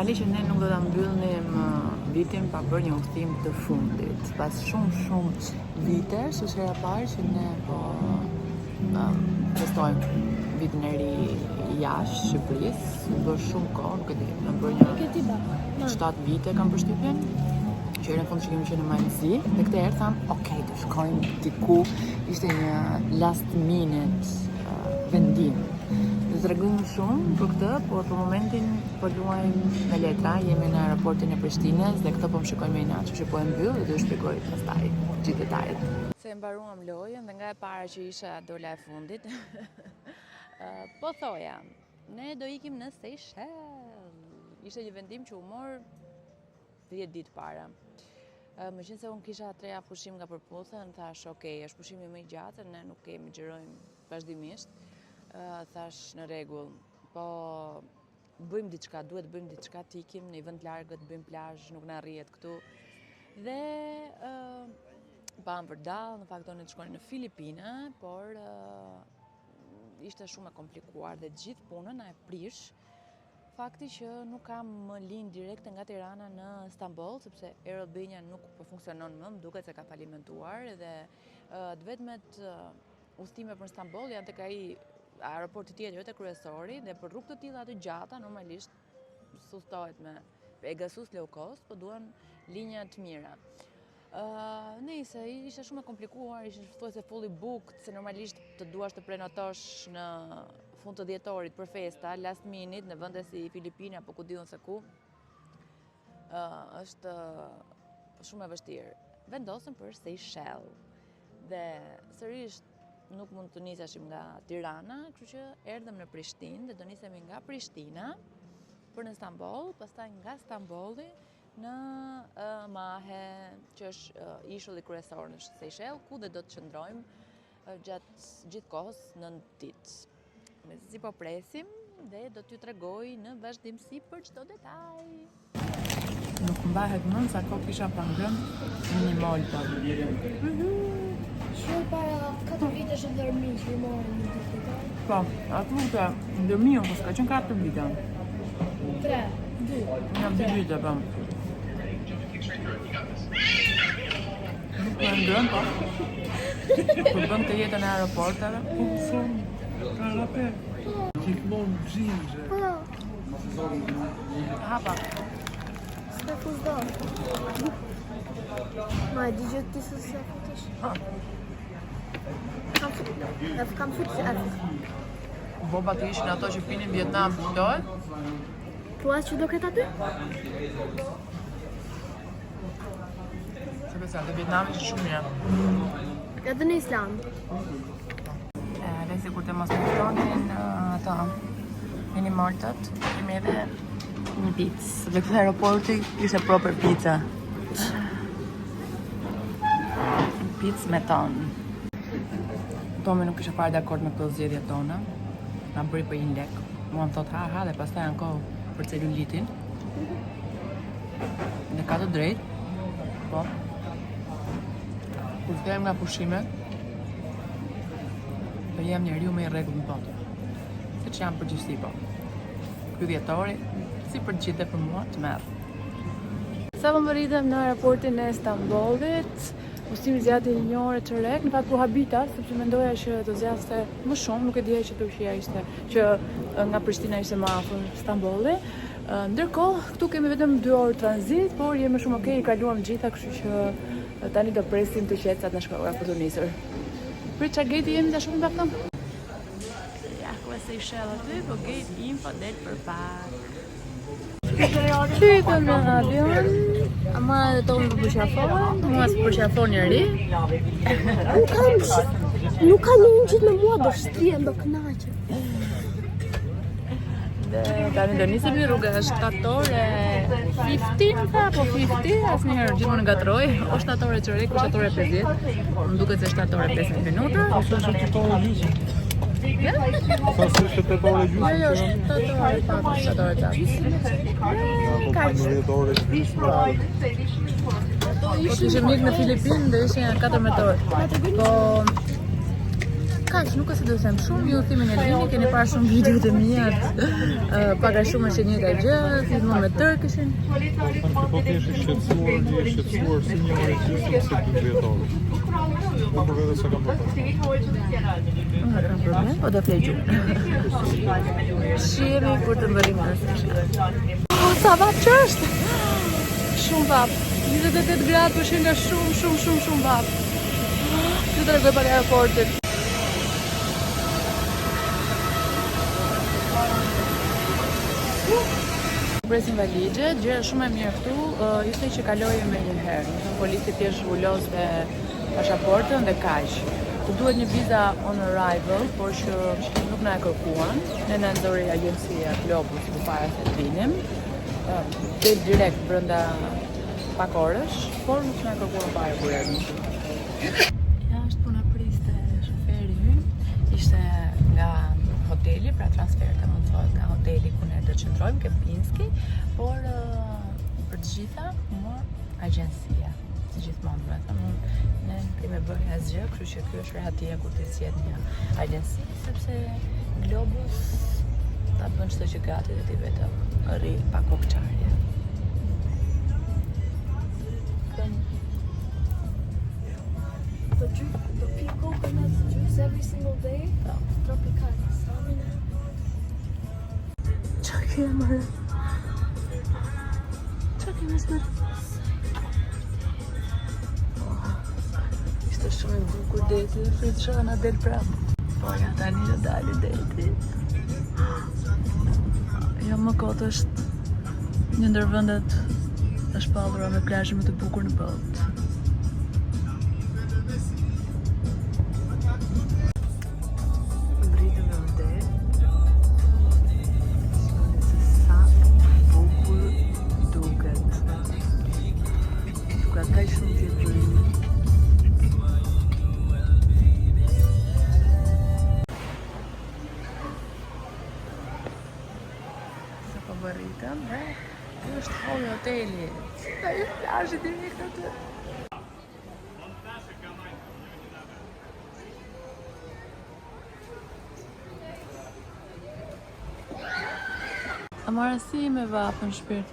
Finali që ne nuk do ta mbyllnim uh, vitin pa bërë një udhëtim të fundit. Pas shumë shumë vitesh, është hera e parë që ne po um, festojmë vitin e ri jashtë Shqipërisë. U bë shumë kohë, nuk e di, na bërë një Ke ti ba? 7 vite kam përshtypjen që herën e fundit që kemi qenë në Mal të Zi dhe këtë herë tham, ok, do shkojmë diku. Ishte një last minute uh, vendim. Do të tregojmë më shumë për këtë, por për momentin po luajmë me letra, jemi në aeroportin e Prishtinës dhe këto po më shikojnë me inat, kështu që po e mbyll dhe do ju shpjegoj pastaj gjithë detajet. Se mbaruam lojën dhe nga e para që isha dola e fundit. Ë, po thoja, ne do ikim në Seychelles. Ishte një vendim që u mor 10 ditë para. Ë, Më qenë se unë kisha 3 javë pushim nga Përputhen, thash, ok, është pushimi më i gjatë, ne nuk kemi xhirojmë vazhdimisht. Ë, thash në rregull, po bëjmë diçka, duhet bëjmë diçka, të ikim në një vend largët, bëjmë plazh, nuk na rrihet këtu. Dhe ë pam vërdall, në fakt donin të shkonin në Filipine, por ë, ishte shumë e komplikuar dhe gjithë punën na e prish fakti që nuk kam më linjë direkte nga Tirana në Stamboll, sepse Air Albania nuk po funksionon më, më duket se ka falimentuar dhe të vetmet udhëtime për në Stamboll janë tek ai aeroporti tjetër, jo te kryesori dhe për rrugë të tilla të gjata normalisht s'udhtohet me Pegasus low cost, po duan linja të mira. Uh, nejse, ishte shumë e komplikuar, ishte thuajse fully booked, se normalisht të duash të prenotosh në fund të dhjetorit për festa, last minute, në vende si Filipina apo ku di unë se ku, uh, është shumë e vështirë. Vendosëm për Seychelles. Dhe sërish nuk mund të niseshim nga Tirana, kështu që erdhëm në Prishtinë dhe do nisemi nga Prishtina për në Stamboll, pastaj nga Stambolli në uh, Mahe, që është uh, ishulli kryesor në Seychelles, ku dhe do të qëndrojmë uh, gjatë gjithë kohës në ditë. Mezi po presim dhe do t'ju tregoj në vazhdimësi për çdo detaj. Nuk mbahet mend sa kohë kisha pa ngrënë mini molto. Shumë para 4 vitesh në Dhërmi që i morën një ditë kujton. Po, aty të Dhërmiu, po s'ka qenë 4 vite. 3, 2. Nga 2 vite, po. Nuk po e ngrën, po. Kur bën këtë jetën e aeroporteve. Kanape. Gjithmonë xhinxhe. Po, Hapa. s'ka fus dorë. Ma e di gjë ti se s'e futesh? Kam fut, e kam fut si e fut. Boba të ishin ato që pinin Vietnam, kuptohet? Thua që do ketë aty? Se besoj, ato Vietnami është shumë mirë. Edhe në Island. Edhe sikur të mos mjaftonin uh, ato mini moltot, kemi edhe një picë. Sepse këtu aeroporti ishte proper pizza. Një picë me ton. Tomi nuk ishte fare dakord me këto zgjedhjet tona. Na bëri për një lek. Mua më thot ha ha dhe pastaj anko për celulitin. Dhe ka të drejtë. Po. Kur kthehem nga pushimet, do jem njeriu më i rregullt në botë. Siç jam përgjithësi po. Ky dhjetori, si për të gjithë dhe për mua, të merr. Sa po mbërritëm në aeroportin e Stambollit, udhëtimi zgjati një orë e çerek, në fakt u habita sepse mendoja që do zgjaste më shumë, nuk e dija që Turqia ishte që nga Prishtina ishte më afër Stambolli. Ndërkohë, këtu kemi vetëm 2 orë tranzit, por jemi shumë okay, i kaluam gjitha, kështu që tani do presim të qetë sa të na shkojë ora për të nisur. Prit çfarë gate jemi ta shohim pak tonë? Ja, ku e Seychelles aty, po gate info del për pak. Hypëm në avion, ama edhe Tomi po përqafohen, mua s'po përqafon njeri. Nuk kam nuk kam një gjithë me mua, do shtrihem, do kënaqem. Dhe tani do nisemi, rruga është 7 orë 15 tha, apo 50, asnjëherë gjithmonë ngatroj, o 7 orë e çerek, o 7 orë e 50. Më duket se 7 orë e 50 minuta. Ose është 8 orë gjysmë. Sa se është 8 orë gjysmë? Jo, jo, 7 orë, pa, 7 orë ca. Po 15 orë gjysmë. Po të ishim ik në Filipin dhe ishin 14 orë. Po 4 orë. Kaq, nuk është se do të them shumë, ju udhëtimin e dini, keni parë shumë video të mia. Uh, pak a shumë është e njëjta gjë, gjithmonë me Turkishin. Po them që po të jesh i shqetësuar, je i shqetësuar si një orë e gjysmë si 12 orë. Unë për vete s'e kam problem. Unë kam problem, po do flej gjumë. Shihemi kur të mbërrijmë në shtëpi. Oh, sa vapë që është! Shumë vapë. 28 gradë, po që nga shumë, shumë, shumë, shumë vapë. Ju tregoj pak aeroportin. Presim valixhet, gjëja shumë e mirë këtu, uh, ishte që kaloi menjëherë. Domethënë polici thjesht vuloste pasaportën dhe kaq. Të duhet një viza on arrival, por që nuk na e kërkuan. Ne na nxori agjencia Globus përpara se të vinim. Uh, del direkt brenda pak orësh, por nuk na e kërkuan fare kur erdhëm këtu. Jashtë po na priste shoferi ynë, ishte nga hoteli, pra transferta mundësohet nga hoteli ku ne do të qëndrojmë, Kempinski, por uh, për të gjitha u mor agjencia, si gjithmonë, domethënë, unë ne nuk kemi bërë asgjë, kështu që kjo është rehatia kur ti zgjedh një agjenci, sepse Globus ta bën çdo gjë gati dhe ti vetëm rri pa kokëçarje. Do gjy, do pi coconut juice every single day. Po. Tropical. Stamina. Qa ke more? Qa ke me sër? Ishte shumë i bukur deti, prit që na del prapë. Po ja tani do dali deti. Jo më kot është një ndër vendet e shpallura me plazhin më të bukur në botë. Mbërritëm në det. Shikoni se sa bukur duket. Duket kaq shumë tjetër. Sapo mbërritëm dhe ky është holli i hotelit. Ai është plazhi direkt aty. Amara si me vapën shpirt.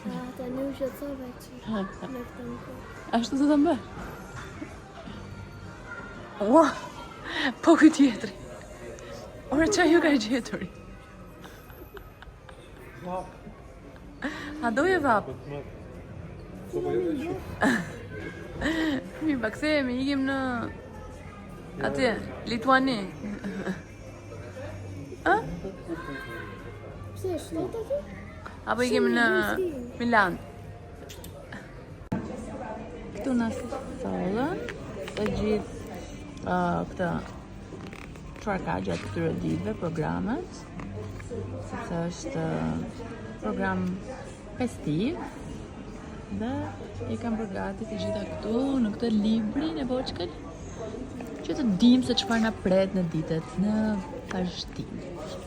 Ah, tani u qetësova çik me këtë në kohë. Ashtu do ta bësh. Ua, po ky tjetri. Ore ça ju ka gjetur? A doje vapë? Mirë, pa kthehemi, ikim në... Atje, Lituani. A? Pse është ftohtë aty? Apo ikim në Milan. Këtu na sollën të gjithë uh, këtë çfarë ka gjatë këtyre ditëve, programet, sepse është program festiv dhe i kam përgatitur të gjitha këtu në këtë librin e voçkël që të dim se çfarë na pret në ditët në vazhdim. Nice.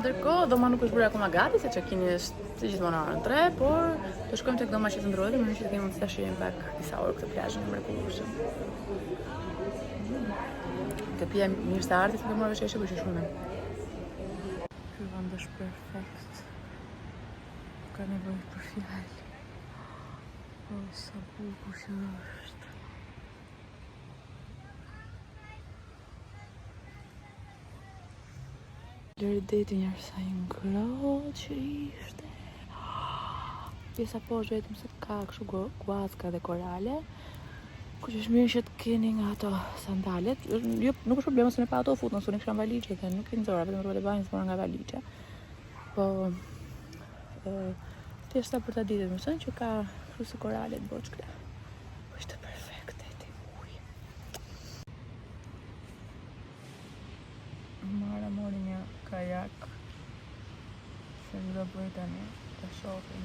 Ndërkohë, dhoma nuk është bërë akoma gati, se check-in është si gjithmonë në orën 3, por do shkojmë tek dhoma që të ndërrohet, në mënyrë që të kemi mundësi ta shijojmë pak disa orë këtë plazhin e mrekullueshëm. Te pija mirë se ardhi, se do marrë vesh por që shumë. Ky vend është perfekt. Nuk ka nevojë për fjalë. Oh, sa bukur që është. Lëre detin njerë sa i ngrohtë që ishte. Pjesa poshtë vetëm se ka kështu guacka dhe korale. Ku që është mirë që të keni nga ato sandalet. Jo, nuk është problem se ne pa ato futëm, se unë kisha në valixhe dhe nuk i nxora, vetëm rrobat e banjës mora nga valixhe. Po, thjesht sa për ta ditur, më thënë që ka kështu si korale të boçkla. Po ishte perfekt deti uji. Mara mori një kajak Se do bëj tani Ta shohim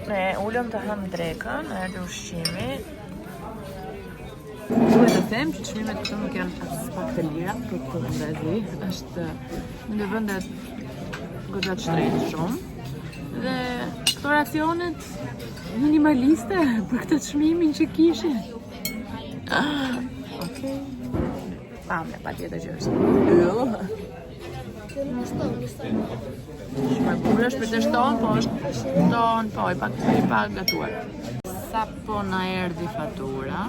Ne ulëm të hamë drekën, erdhi ushqimi. Duhet të them që çmimet këtu nuk janë aspak të lira, përkundrazi, është një ndër vendet goxha të shtrenjtë shumë. Dhe këto racionet minimaliste për këtë çmimin që kishin. Ah, Okej. Pamja, patjetër që është yll. Kjo nuk është ton, është ton. Shumë e bukur është për të shton, po është ton, po i pak i pak gatuar. Sa po na erdhi fatura,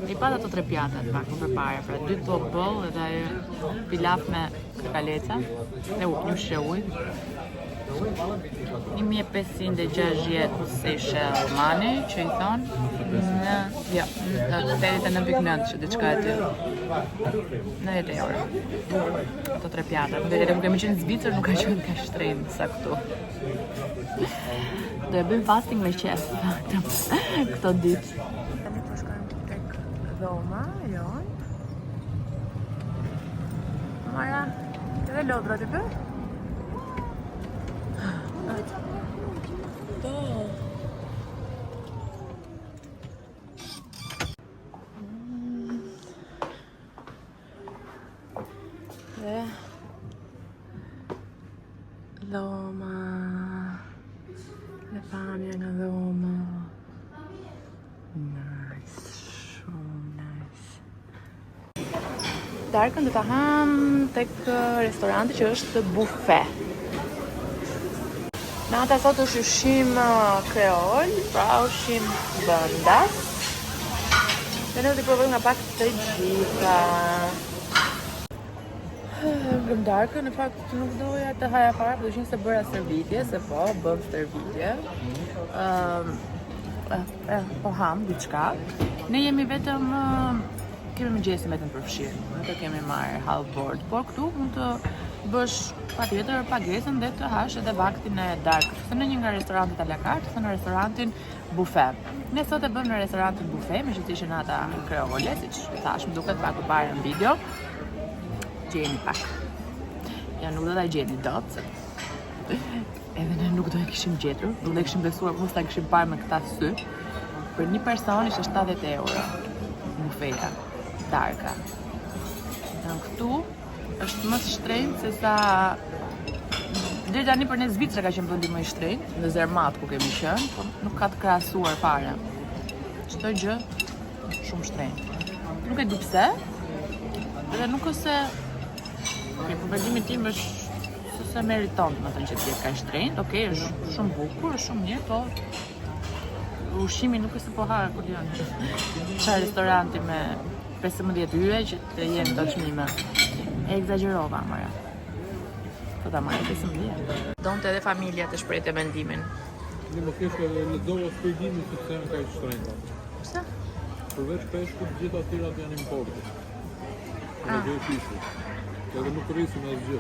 i pat ato tre pjatat pak më përpara, pra dy pork bowl edhe ajo pilaf me kaleca, dhe u, një shishe ujë. 1560 Seychelles money, që i thonë, në, jo, në 89.9, që diçka e tillë. 90 euro. Ato tre pjatat. Dhe edhe kur kemi qenë në Zvicër nuk ka qenë kaq shtrenjtë sa këtu. Do e bëjmë fasting me qef këto, këto ditë. Tani po shkojmë tek dhoma jonë. Mara, edhe lodrat i bë? Po. Dhe dhoma dhe pamja nga dhoma Nice, shumë nice. Darkën do ta ham tek restoranti që është bufe. Nata sot është ushqim kreol, pra ushqim vendas. Dhe ne do t'i provojmë nga pak të gjitha. Bëmë darkën, në fakt nuk doja të haja fare, po që se bëra stërvitje, se po, bëm stërvitje. Ëm, eh, po ham diçka. Ne jemi vetëm kemi mëngjesin vetëm përfshirë, nuk e kemi marrë half board, por këtu mund të bësh patjetër pagesën dhe të hash edhe vaktin e darkës, ose në një nga restorantet a la carte, ose në restorantin bufe. Ne sot e bëmë në restorantin bufe, me që të ishe nata kreole, siç thash, më duket pak përpara në video. Gjeni pak. Ja nuk do ta gjeni dot, se edhe ne nuk do e kishim gjetur, nuk do e kishim besuar, mos ta kishim parë me këta sy. Për një person ishte 70 euro bufeja, darka. Në këtu është më shtrenjtë se sa deri tani për ne Zvicra ka qenë vendi më i shtrenjtë, në Zermatt ku kemi qenë, po nuk ka të krahasuar fare. Çdo gjë shumë shtrenjtë. Nuk e di pse. Dhe nuk është se Ok, për mendimin tim është se se meriton, më thënë që të jetë kaq shtrenjtë. Okej, është shumë bukur, është shumë mirë, po ushqimi nuk është se po ha, ku di unë. Çfarë restoranti me 15 yje që të jenë këto çmime. E ekzagjerova, mora. Po ta marrë 15. Donte edhe familja të shprehte mendimin. Një më thjesht edhe lexova shpjegimin se pse janë kaq shtrenjta. Pse? Përveç peshkut, gjitha tjerat janë importe. Nga ah. gjithë ishulli. Edhe nuk rrisin asgjë.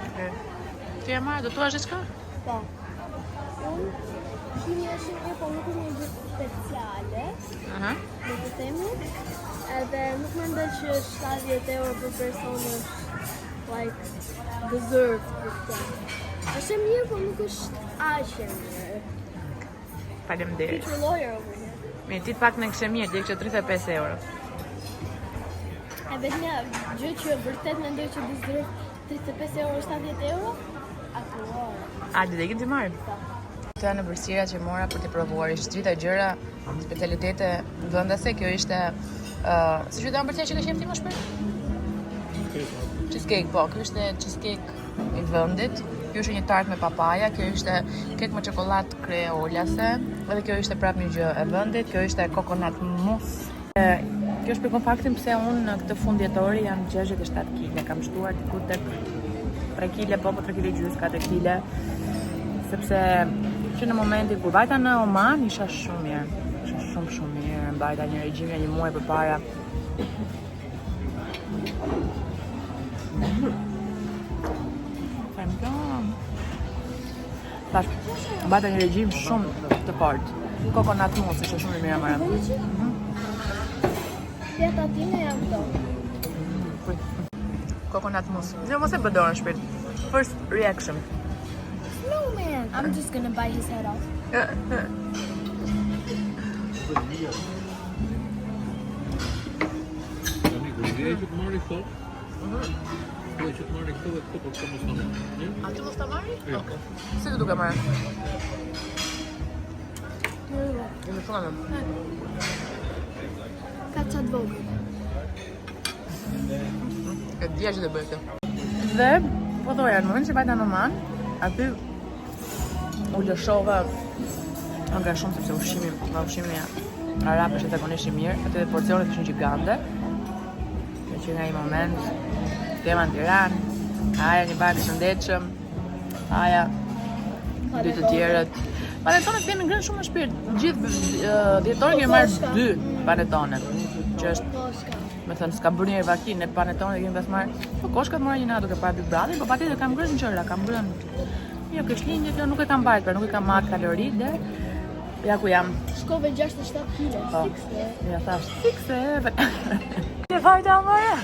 Okej. Ti e marrë, do thuash diçka? Po. Unë, ushqimi është mirë, po nuk është një gjë speciale. Aha. Do të themi. Edhe nuk mendoj që 70 euro për person është like deserved për këtë. Është e mirë, po nuk është aq e mirë. Faleminderit. Future lawyer over here. Mirë, ti të pak në kështë mirë, ti e kështë 35 euro. E vetmja gjë që vërtet mendoj që deserve 35 euro, 70 euro, akullore. A, do të ikim të marrë? Po. Këto janë ëmbëlsirat që mora për t'i provuar, ishte të gjitha gjëra, specialitete vendase, kjo ishte uh, si quhet ëmbëlsira që ka qejf ti më shpejt? Cheesecake, po, kjo ishte cheesecake i vendit. Kjo ishte një tart me papaja, kjo ishte kek me çokollatë kreolase, edhe kjo ishte prapë një gjë e vendit, kjo ishte coconut mousse. E, Kjo shpjegon faktin pse unë në këtë fund dhjetori jam 67 kg, kam shtuar diku tek 3 kg, po po 3 kg gjys, 4 kg, sepse që në momentin kur vajta në Oman isha shumë mirë, isha shumë shumë mirë, mbajta një regjim një muaj përpara. Faleminderit. Tash mbajta një regjim shumë të fortë. Coconut mousse ishte shumë i mirë më. Pjata time janë këto. Coconut mousse. Jo, mos e bë dorën shpirt. First reaction. No man, I'm just gonna bite his head off. Ai që të marri këto. Po që të marri këto dhe këto, po këto mos ta marri. Mirë? A ti mos ta marri? Jo. Okej. Si të duke marrë? Jemi shumë mirë. Ka qatë vogël. E dija që të bëj këtë. Dhe, po thoja, në moment që vajta në Oman, aty u lëshova nga shumë sepse ushqimi, nga ushqimi arab është zakonisht i mirë, aty dhe porcionet ishin gjigante. Dhe që nga i moment, tema në Tiranë, haja një pak shëndetshëm, haja dy të tjerët. Panetonet kemi ngrënë shumë në shpirt. Gjithë dhjetorin kemi marrë Koshka. dy panetone, që është Koshka. Me thënë, s'ka bërë një vaki, ne panetone kemi pas marrë. Po koshkat mora një natë duke parë Big Brother, po patjetër kam ngrënë gjëra, kam ngrënë. Jo, këshlinjë, kjo nuk e kam mbajtur, pra nuk e kam marrë kalori dhe ja ku jam. Shkove 67 kg. Po. Sikse. Ja thash, 6 7. Ne vajta more.